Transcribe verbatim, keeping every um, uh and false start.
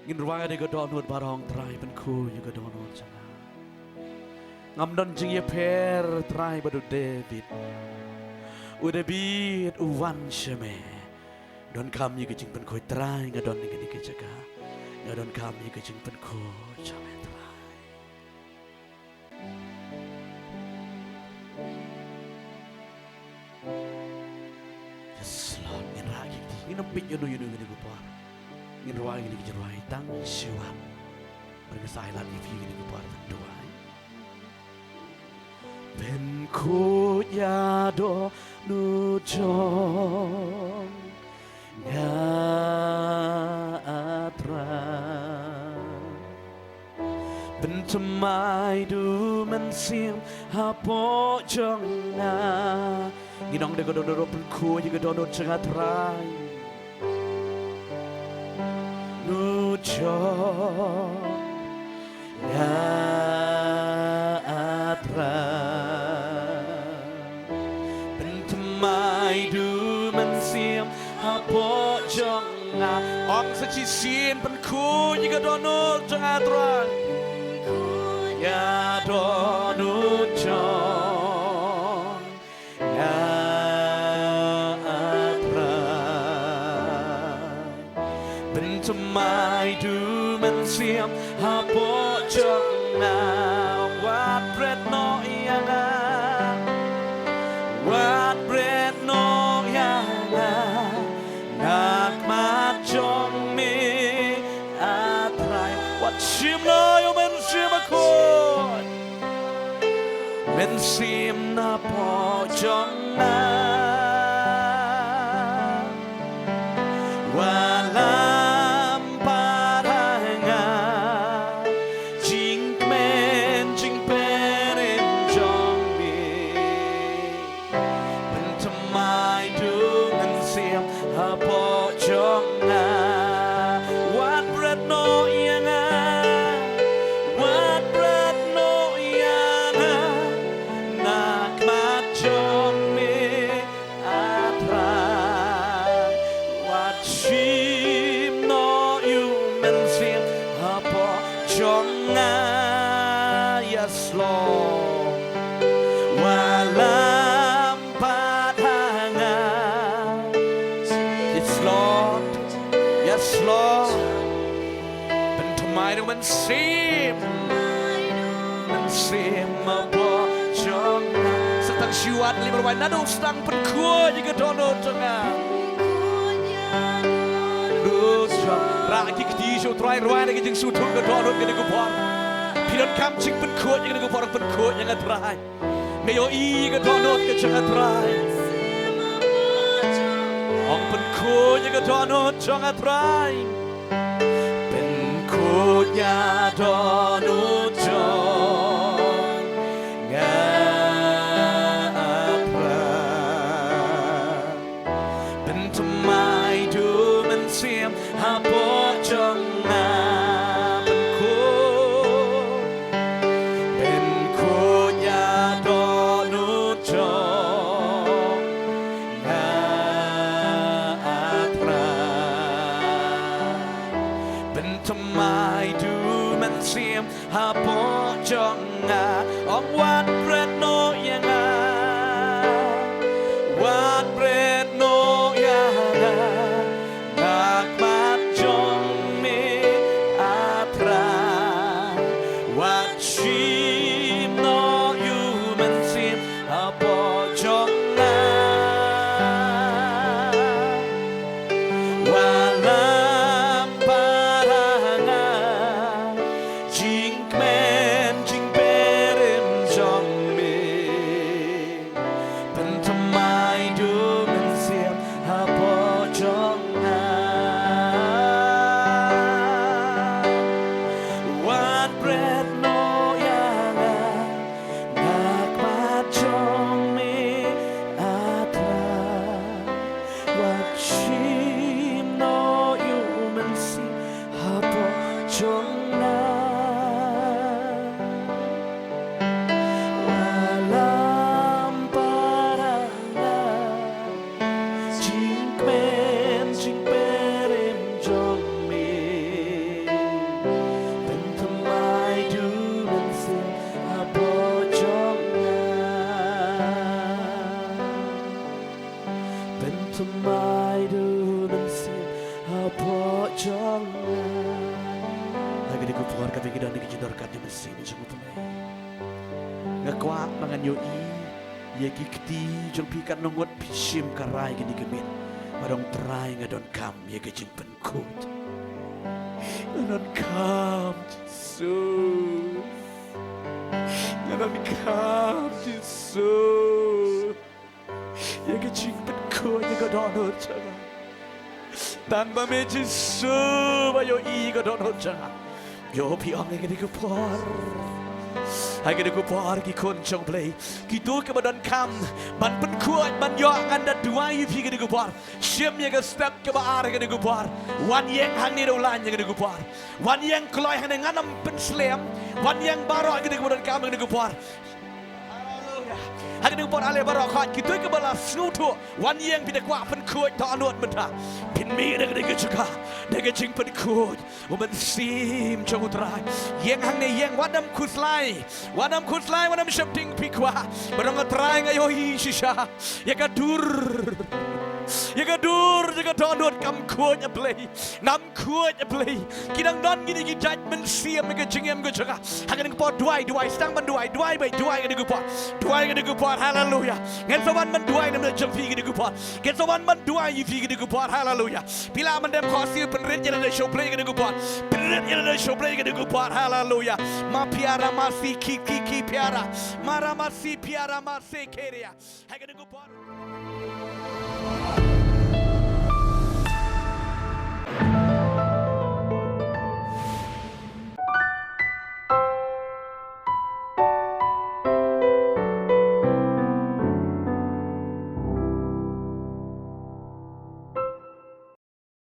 Ngin rwai ïa ka dohnud baroh Trai, pynkhuid ïa ka dohnud jong nga. Ngam don jingïapher Trai bad u David. U David u wan sha me. Donkam ïa ka jingpynkhuid Trai, nga don ha kane ka jaka. Nga donkam ïa ka jingpynkhuid jong me Trai. Yes, Lord, ngin rah ki kti. Ngin ym peit ïano ïano ha kane ka por. Ngin rwai kine ki jingrwai tang shi wat. Bad nga sa ai lad ïa phi ha kane ka por tang duwai. Pynkhuid ïa ka dohnud jong nga, ah Trai. Pynthymmai da u Mynsiem hapoh jong nga. Ngin ong da ka dohnud ruh, pynkhuid ïa ka dohnud jong nga Trai. Dohnud jong nga, ah Trai. Pynthymmai da u Mynsiem hapoh jong nga. Ong sa shisien, pynkhuid ïa ka dohnud jong nga Trai. Ïa ka dohnud jong nga, ah Trai. Pynthymmai da u Mynsiem hapoh jong nga. Wat bret noh ïa nga. Wat bret noh ïa nga na khmat jong me, ah Trai. Wat shim noh ïa u Mynsiem Bakhuid. Mynsiem napoh jong nga. Wat lam pat ha nga jingkmen jingpyrshang jong me. Pynthymmai da u Mynsiem hapoh jong nga. Wat bret noh ïa nga. Wat bret noh ïa nga na khmat jong me, ah Trai. Wat shim noh ïa u Mynsiem hapoh jong nga. Yes, Lord. Wat lam pat ha nga. Yes, Lord. Yes, Lord. Pynthymmai da u Mynsiem. Mynsiem hapoh jong nga. Sa tang shi wat, leit marwei naduh sdang, pynkhuid ïa ka dohnud jong nga. Dohnud jong nga. Rah ki kti sha u Trai, rwai na ka jingsngewthuh ka dohnud kane ka por. Phi donkam jingpynkhuid ïa kane ka por, pynkhuid ïa nga Trai. Nga ïohi ïa ka dohnud ka jong nga Trai. Ong pynkhuid ïa ka dohnud jong nga Trai. Pynkhuid ïa ka dohnud jong nga Trai. Pynthymmai da u Mynsiem hapoh jong nga. Pynkhuid, pynkhuid ïa ka dohnud jong nga Trai. Pynthymmai da u Mynsiem hapoh jong nga. Ong wat bret noh ïa nga. Wat bret noh ïa nga na khmat jong me Trai. Wat shim noh ïa u Mynsiem hapoh jong nga. Wat lam pat ha nga jingkmen jingpyrshang jong me. Pynthymmai da u Mynsiem hapoh jong nga. Wat bret noh ïa nga na khmat jong me Trai. Wat shim noh Sing jong u Blei. Nga kwah ba ngan ïohi ïa ki kti jong phi, katno ngut phi shim ka rai kane ka miet. Ba dang Trai nga donkam ïa ka jingpynkhuid. Nga donkam Jisu. Nga donkam Jisu. Ïa ka jingpynkhuid ïa ka dohnud jong nga. Tang ba me Jisu ba ïohi ïa ka dohnud jong nga. Ïoh phi ong ïa kane ka por. Ha kane ka por ki khun jong u Blei, kito kiba donkam ban pynkhuid ban ïoh, ngan da duwai ïa phi kane ka por. Shim ïa ka step kaba ar ha kane ka por. Wan ïeng hangne da u lain ha kane ka por. Wan ïeng kloi hangne, ngan ym pynslem. Wan ïeng baroh kito kiba donkam ha kane ka por. Haleluya. Ha kane ka por ale baroh, kito kiba la sngewthuh, wan ïeng, phi da kwah pynkhuid dohnud mynta. Phin mih na kane ka jaka da ka jingpynkhuid U Mynsiem jong U Trai. Ïeng hangne, ïeng, wat nym khuslai. Wat nym khuslai, wat nym sheptieng, phi kwah. Ba dang nga Trai nga ïohi shisha ïa ka dur, ïa ka dur, ïa ka dohnud kam khuid, A Blei. Ngam khuid, A Blei. Ki dang don kine ki jait mynsiem ha ka jingim ka jong nga. Ha kane ka por duwai, duwai, sdang ban duwai, duwai beit, duwai ha kane ka por. Duwai ha kane ka por, haleluya. Ngan sa wan ban duwai na bynta jong phi ha kane ka por. Ngan sa wan ban duwai ïa phi ha kane ka por, haleluya. Phi lah ban dem khohsiew, pynrit ïa lade sha U Blei ha kane ka por. Pynrit ïa lade sha U Blei ha kane ka por, haleluya. Ma piara masi ki ki ki piara. Mara masi piara masi keria. Ha kane ka por.